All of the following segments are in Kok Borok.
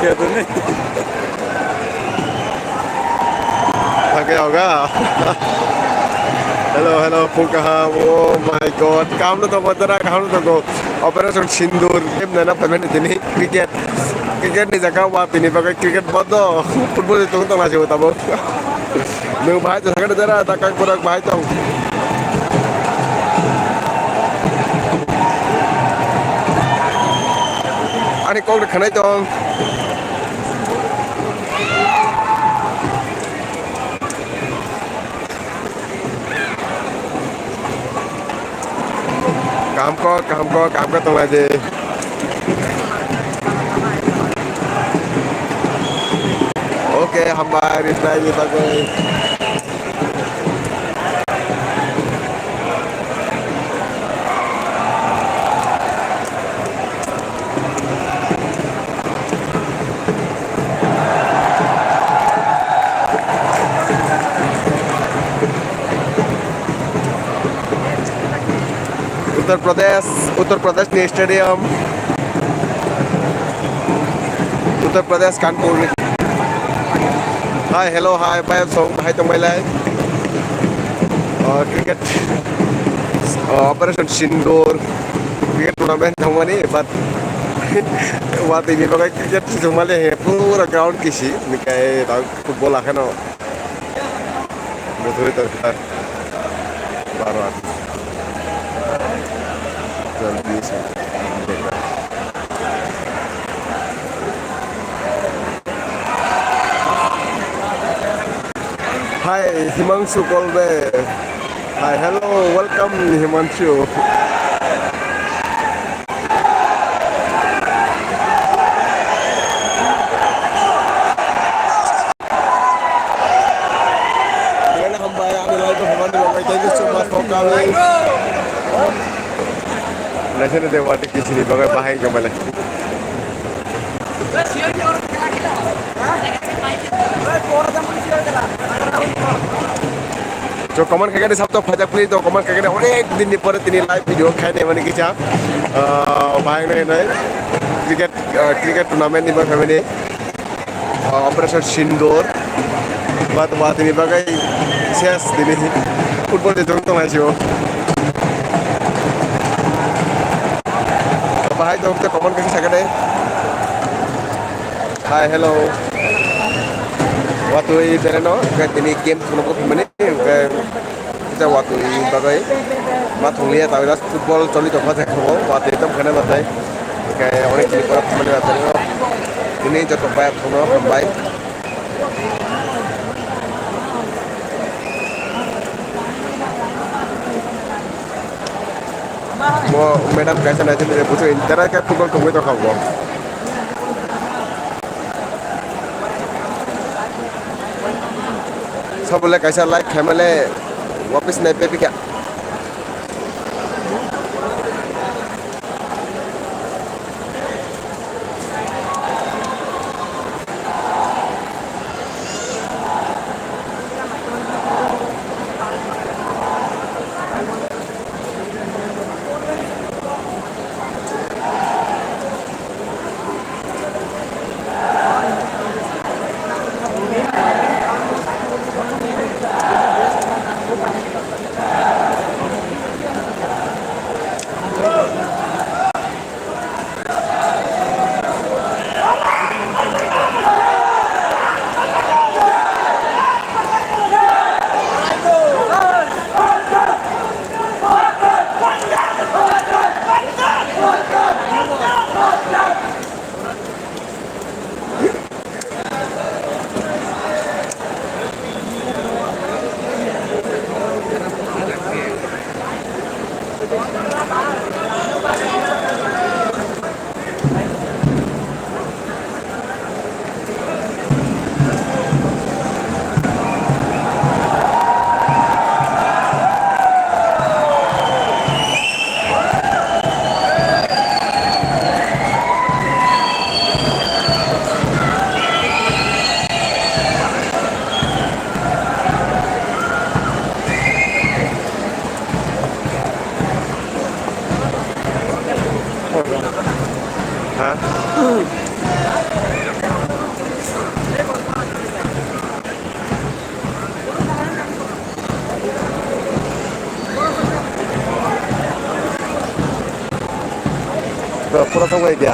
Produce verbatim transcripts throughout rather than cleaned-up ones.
Oke, tuni. Oke, oga. Hello, hello, phung kaham. Oh my God, kaham no tongo, tara kaham no tongo. Operation Sindoor, em nana phaimani tini cricket. Cricket ni jaga wa tini bagwi cricket bodo. Football ni tongo tongna se tabuk. Nwng bahai tong sakhe dera, da kang kwrak bahai tong. Ani kok rw khanai tong. Kaham kok, kaham kok, kaham kok tonglaidi. Oke, hambai, reply ni bagwi. Uttar Pradesh, Uttar Pradesh ni stadium. Uttar Pradesh, Kanpur. Hi, hello, hi, bhai, song, bhai, tong, bhai, lai. Uh, cricket, uh, Operation Sindoor, cricket tournament, tong, mani, but, what, ini, bhai, cricket, tong, mani, he, pura ground kisi, ini, kai, tang, football, akheno. Bwthwrwi tongkha baro ati. Hi, Himanshu Kolbe. Hi, hello, welcome, Himanshu. Thank you so much for coming. Naisano de wati kisini bagai bahai kemale. So comment khaikhe sabto phajak please, to comment khaikhe onek din ni pore tini live video khainai mani kisa, ah, bahai nai nai cricket, ah, cricket tournament ni bagwi. Ah, Operation Sindoor. Bat, bat, tini bagai ses, tini football de jong tonglai sio. Bahai jong te comment khe sakhe de. Hi, hello. Watwi bereno, tini game thungna bo phimani, Kisa watwi bagwi ma thungliya, tabuk football choli tongkha, je kho watwi tongkha na natai. Hwnkhe onek tini borok thumani natai. Tini joto bai thungno hambai. Mo madam kaisa naisini busu intera khe football thungwi tongkha bo. Sabole kaisa like khaimale wapis nai pepika. Ha? Pura thangbai kya?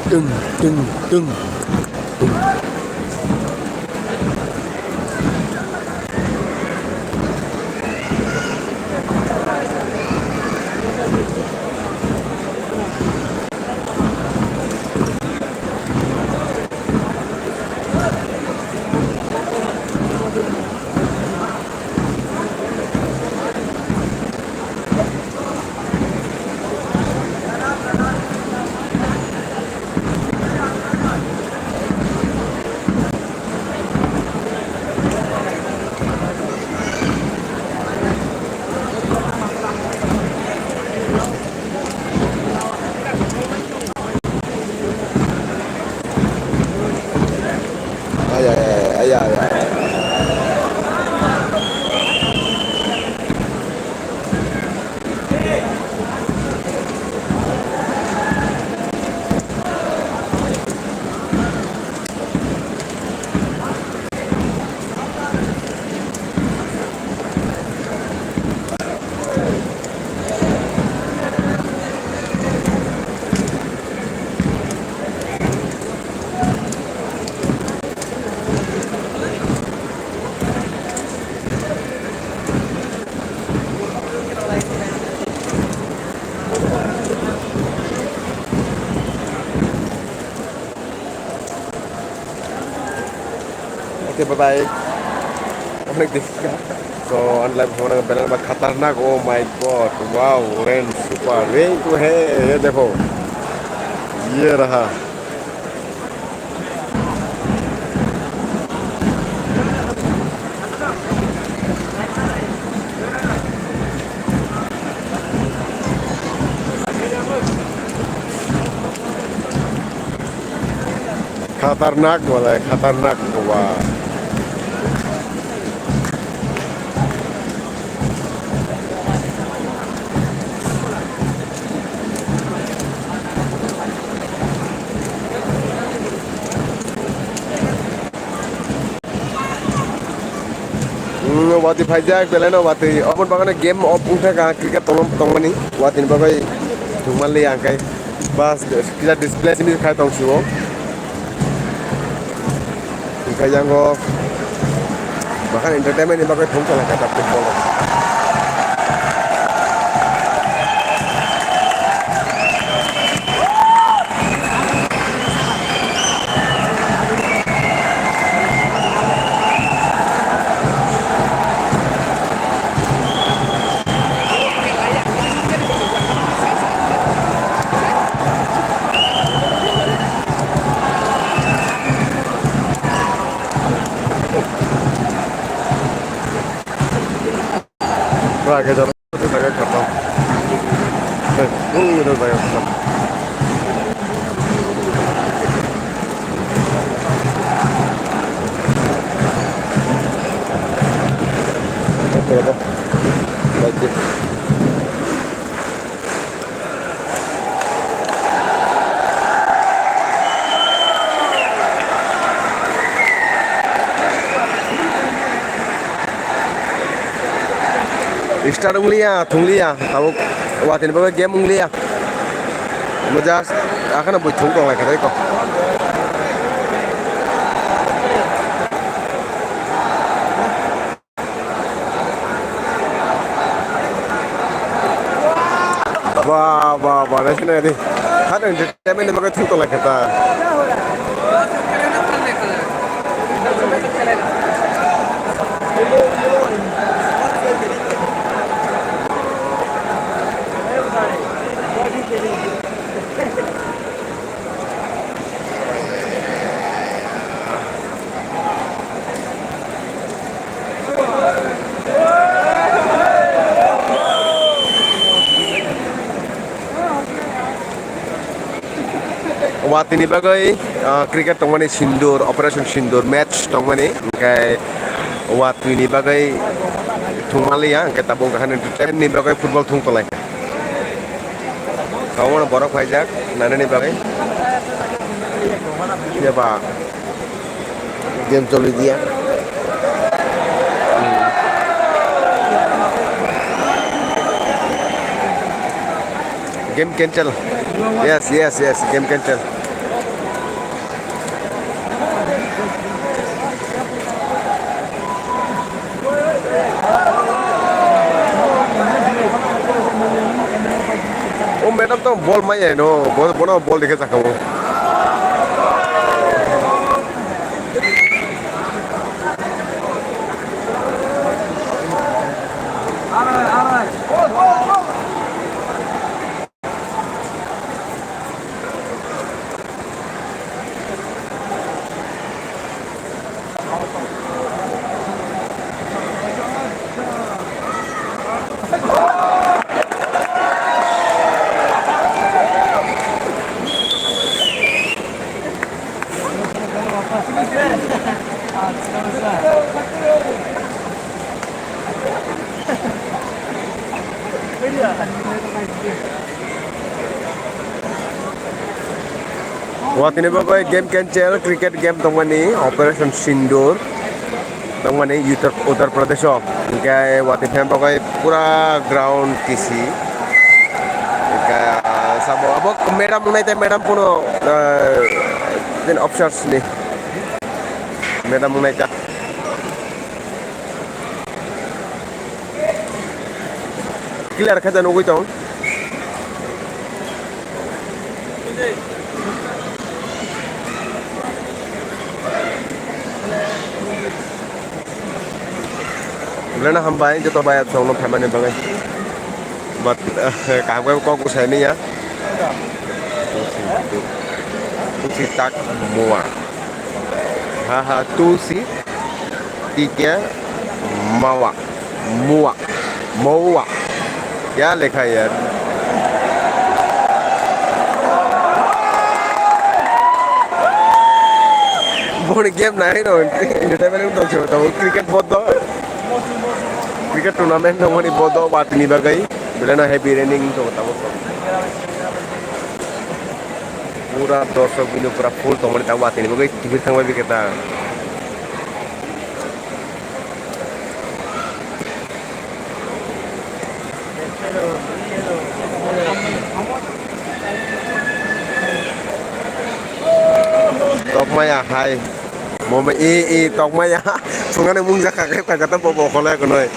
Tung, tung, tung, tung. Ay, ay, ay, ay, ay, ay. Okay, bye bye. Onek din. So, ang live khorang belang ba khatarnak. Oh my God. Wow, rain super. Rain to hai, ye dekho. Ye raha. Khatarnak walai, khatarnak Goa. Hmm, watwi phaijak, belai no watwi. Oboni bagwi no game off wngkha ka, cricket tongmani, watwini bagwi thwngmani ang khe. Bas, kisa display simi khai tong sio. Hwnkhe yango bakhan entertainment ni bagwi thwng tongkha football. Bro, age jabo, jaga khatam. Hey, oh, udah jaga khatam. Oke, oke. Baik, ya. Start wngliya, thwngliya, tabuk watwini bagwi game wngliya. Omo just akhano bui thwng tong lai kha tei kok. Ba, ba, ba, naisina di. Hano entertainment ni bagwi thwng tong lai kha ta. Watwini bagwi, ah, cricket tongmani Sindur, Operation Sindur match tongmani, hwnkhe watwini bagwi thwngmaliya, hwnkhe tabuk entertainment ni bagwi football thwng tonglaikha. Tabukno borok phaijak nanani bagwi. Phiya ba game choli diya. Game cancel. Yes, yes, yes, game cancel. O madam to bol maya no, bo-, bono bol dikhe sakha o. Watini bagwi game cancel, cricket game tongmani, Operation Sindoor tongmani Uttar, Uttar Pradesh o. Hingke watini bagwi pura ground kisi. Hingke, ah, sabo abo madam nai te madam kuno, ah, din officers ni madam nai ta. Clear khe da nugui tong. Belai no hambai joto bai aswk no phaimani bagwi. But, eh, kaham khe kok bwsai manya. Tusi tak mua. Ha ha, tusi. Tike mawa, mua, mowa. Ya lekha ya. Boni game nai no, entertainment wng tong se tamo cricket bodo. Cricket tournament no mani bodo watini bagai. Belai no heavy raining to tamo. Pura dorsok bini pura full tongmani ta watini bagai ticket thangbai biketa. Hai. Momo e e tokmaya. Sungani mung jakha khe kha kata bobo kholai kunoi.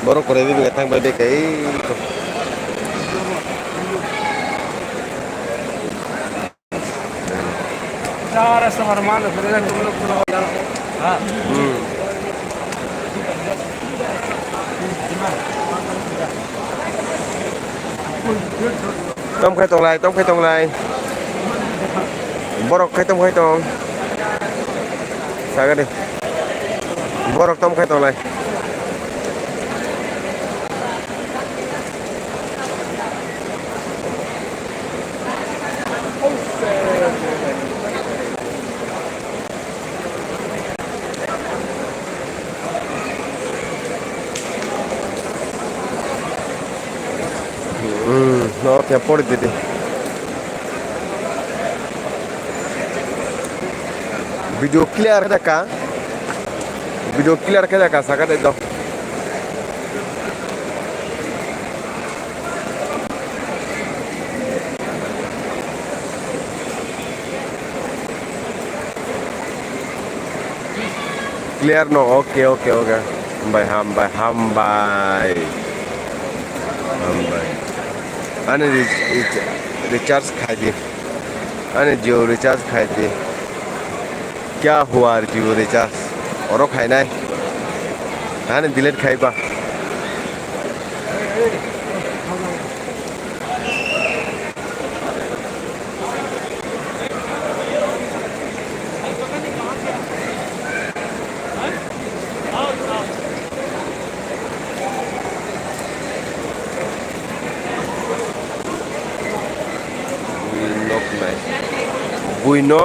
Borok kwrwi bai thang bai de kai. Tom khai tonglai, tom khai tonglai. Borok khai tom khai tong. Saga de. Borok tom khai tonglai. Hmm, no, khe pori didi. Video clear khe ka. Video clear khe ka, saka de do. Clear no, okay, okay, okay. Hambai, hambai, hambai. Hambai. Ani re-, re-, recharge khai di. Ani Jio recharge khai di. Kya hua Jio recharge? Oro khainai. Ani delete khai ba. Nok nai. Buino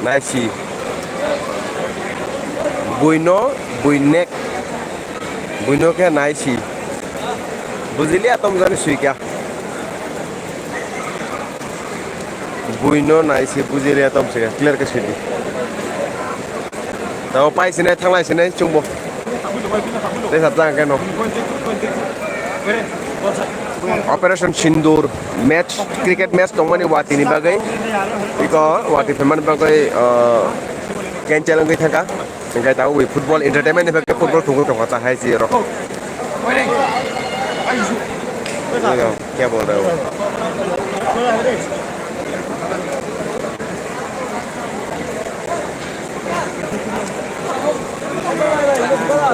naisi. Buino buinek. Buino khe naisi. Bujiliya tom jani suikya. Buino naisi bujiliya tom suikya. Clear khe suidi. Tamo pai sinai thanglai sinai chungbo. Tei sa tang khe no. Operation Sindoor match, cricket match tongmani watini bagwi. Iko wati phaimani bagwi, uh, cancel wngwi thangkha. Hingke tabuk football entertainment ni bagwi football thwngwi tongkha ta hai se rok. Kya bol rahe ho?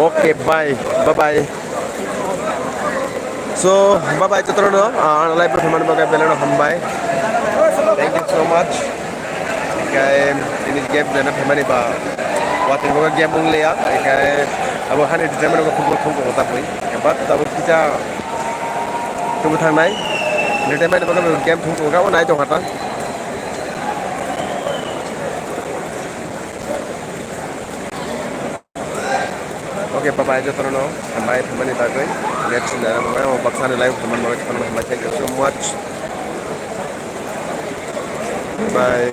Okay, bye. Bye bye. So, bye bye, jotono, ah, ang live rok hwnmani bagwi belai no hambai. Thank you so much. Hinkhe, ini game jena phaimani ba, watwi bagwi game wng liya. Hinkhe, abo hani determine football thung tongo tabwi. But tabuk kisa tubu thangnai. Determine bagwi game thung tongo, abo nai tongkha ta. Okay, bye bye, jotono no hambai phaimani bagwi. Next, uh, baksa ni live phaimani bagwi, jotono hambai, thank you so much. Bye.